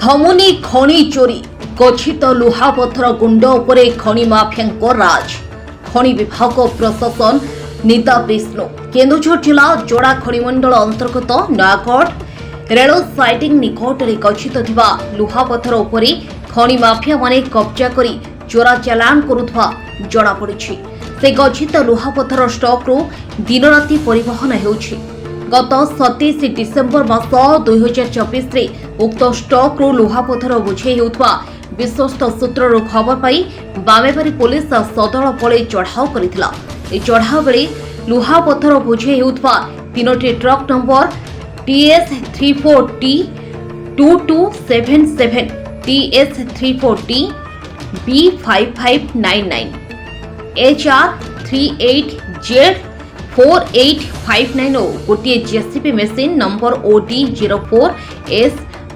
ଥମୁନି ଖଣି ଚୋରି। ଗଚ୍ଛିତ ଲୁହାପଥର ଗୁଣ୍ଡ ଉପରେ ଖଣି ମାଫିଆଙ୍କ ରାଜ। ଖଣି ବିଭାଗ ପ୍ରଶାସନ ନିଦା ବିଷ୍ଣୁ। କେନ୍ଦୁଝର ଜିଲ୍ଲା ଯୋଡ଼ା ଖଣିମଣ୍ଡଳ ଅନ୍ତର୍ଗତ ନୟାଗଡ଼ ରେଳ ସାଇଡିଂ ନିକଟରେ ଗଚ୍ଛିତ ଥିବା ଲୁହାପଥର ଉପରେ ଖଣି ମାଫିଆମାନେ କବ୍ଜା କରି ଚୋରା ଚାଲାଣ କରୁଥିବା ଜଣାପଡ଼ିଛି। ସେ ଗଚ୍ଛିତ ଲୁହାପଥର ଷ୍ଟକ୍ରୁ ଦିନରାତି ପରିବହନ ହେଉଛି। ଗତ 27 ଡିସେମ୍ବର ମାସ 2024ରେ ଉକ୍ତ ଷ୍ଟକ୍ରୁ ଲୁହାପଥର ବୋଝେଇ ହେଉଥିବା ବିଶ୍ୱସ୍ତ ସୂତ୍ରରୁ ଖବର ପାଇ ବାମେବାରୀ ପୋଲିସ ସଦଳ ବଳେ ଚଢ଼ାଉ କରିଥିଲା। ଏହି ଚଢ଼ାଉ ବେଳେ ଲୁହାପଥର ବୋଝେଇ ହେଉଥିବା ତିନୋଟି truck number TS 34 T 2277, TS 34 T B 5599, HR 38 Z 4859 ଓ ଗୋଟିଏ JCB machine number OD 04 S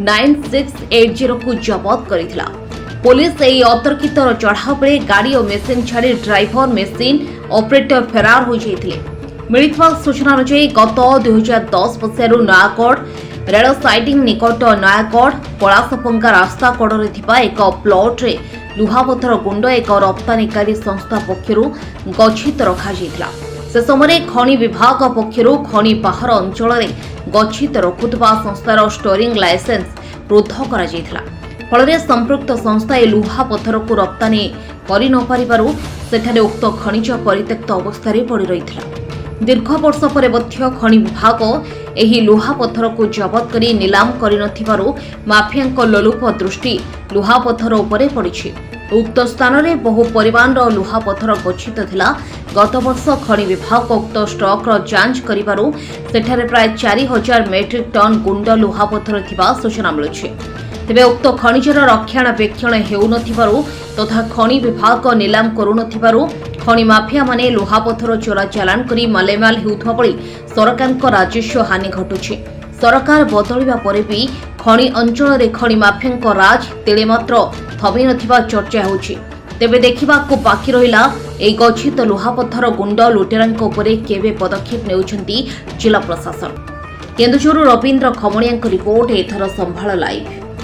9680କୁ ଜବତ କରିଥିଲା। ପୋଲିସ ଏହି ଅତର୍କିତ ଚଢ଼ାଉ ବେଳେ ଗାଡ଼ି ଓ ମେସିନ୍ ଛାଡ଼ି ଡ୍ରାଇଭର, ମେସିନ୍ ଅପରେଟର ଫେରାର ହୋଇଯାଇଥିଲେ। ମିଳିଥିବା ସୂଚନା ଅନୁଯାୟୀ, ଗତ 2010 ମସିହାରୁ ନୟାଗଡ଼ ରେଳ ସାଇଡିଂ ନିକଟ ନୟାଗଡ଼ ପଳାସପଙ୍ଗା ରାସ୍ତା କଡ଼ରେ ଥିବା ଏକ ପ୍ଲଟ୍ରେ ଲୁହାପଥର ଗୁଣ୍ଡ ଏକ ରପ୍ତାନିକାରୀ ସଂସ୍ଥା ପକ୍ଷରୁ ଗଚ୍ଛିତ ରଖାଯାଇଥିଲା। ସେ ସମୟରେ ଖଣି ବିଭାଗ ପକ୍ଷରୁ ଖଣି ବାହାର ଅଞ୍ଚଳରେ ଗଚ୍ଛିତ ରଖୁଥିବା ସଂସ୍ଥାର ଷ୍ଟୋରିଂ ଲାଇସେନ୍ସ ରୁଦ୍ଧ କରାଯାଇଥିଲା। ଫଳରେ ସମ୍ପୃକ୍ତ ସଂସ୍ଥା ଏହି ଲୁହା ପଥରକୁ ରପ୍ତାନି କରିନପାରିବାରୁ ସେଠାରେ ଉକ୍ତ ଖଣିଜ ପରିତ୍ୟକ୍ତ ଅବସ୍ଥାରେ ପଡ଼ି ରହିଥିଲା। ଦୀର୍ଘ ବର୍ଷ ପରେ ମଧ୍ୟ ଖଣି ବିଭାଗ ଏହି ଲୁହାପଥରକୁ ଜବତ କରି ନିଲାମ କରିନଥିବାରୁ ମାଫିଆଙ୍କ ଲୋଲୁପ ଦୃଷ୍ଟି ଲୁହାପଥର ଉପରେ ପଡ଼ିଛି। ଉକ୍ତ ସ୍ଥାନରେ ବହୁ ପରିମାଣର ଲୁହାପଥର ଗଚ୍ଛିତ ଥିଲା। ଗତବର୍ଷ ଖଣି ବିଭାଗ ଉକ୍ତ ଷ୍ଟକ୍ର ଯାଞ୍ଚ କରିବାରୁ ସେଠାରେ ପ୍ରାୟ 4000 ମେଟ୍ରିକ୍ ଟନ୍ ଗୁଣ୍ଡ ଲୁହାପଥର ଥିବା ସୂଚନା ମିଳୁଛି। ତେବେ ଉକ୍ତ ଖଣିଜର ରକ୍ଷଣାବେକ୍ଷଣ ହେଉନଥିବାରୁ ତଥା ଖଣି ବିଭାଗ ନିଲାମ କରୁନଥିବାରୁ ଖଣି ମାଫିଆମାନେ ଲୁହାପଥର ଚୋରା ଚାଲାଣ କରି ମାଲେମାଲ ହେଉଥିବା ଭଳି ସରକାରଙ୍କ ରାଜସ୍ୱ ହାନି ଘଟୁଛି। ସରକାର ବଦଳିବା ପରେ ବି ଖଣି ଅଞ୍ଚଳରେ ଖଣି ମାଫିଆଙ୍କ ରାଜ ତିଳେ ମାତ୍ର ଥମି ନଥିବା ଚର୍ଚ୍ଚା ହେଉଛି। ତେବେ ଦେଖିବାକୁ ବାକି ରହିଲା, ଏହି ଗଚ୍ଛିତ ଲୁହାପଥର ଗୁଣ୍ଡ ଲୁଟେରାଙ୍କ ଉପରେ କେବେ ପଦକ୍ଷେପ ନେଉଛନ୍ତି ଜିଲ୍ଲା ପ୍ରଶାସନ। କେନ୍ଦୁଝରରୁ ରବୀନ୍ଦ୍ର ଖମଣିଆଙ୍କ ରିପୋର୍ଟ, ଏଥର ସମ୍ଭାଳ ଲାଇଭ୍।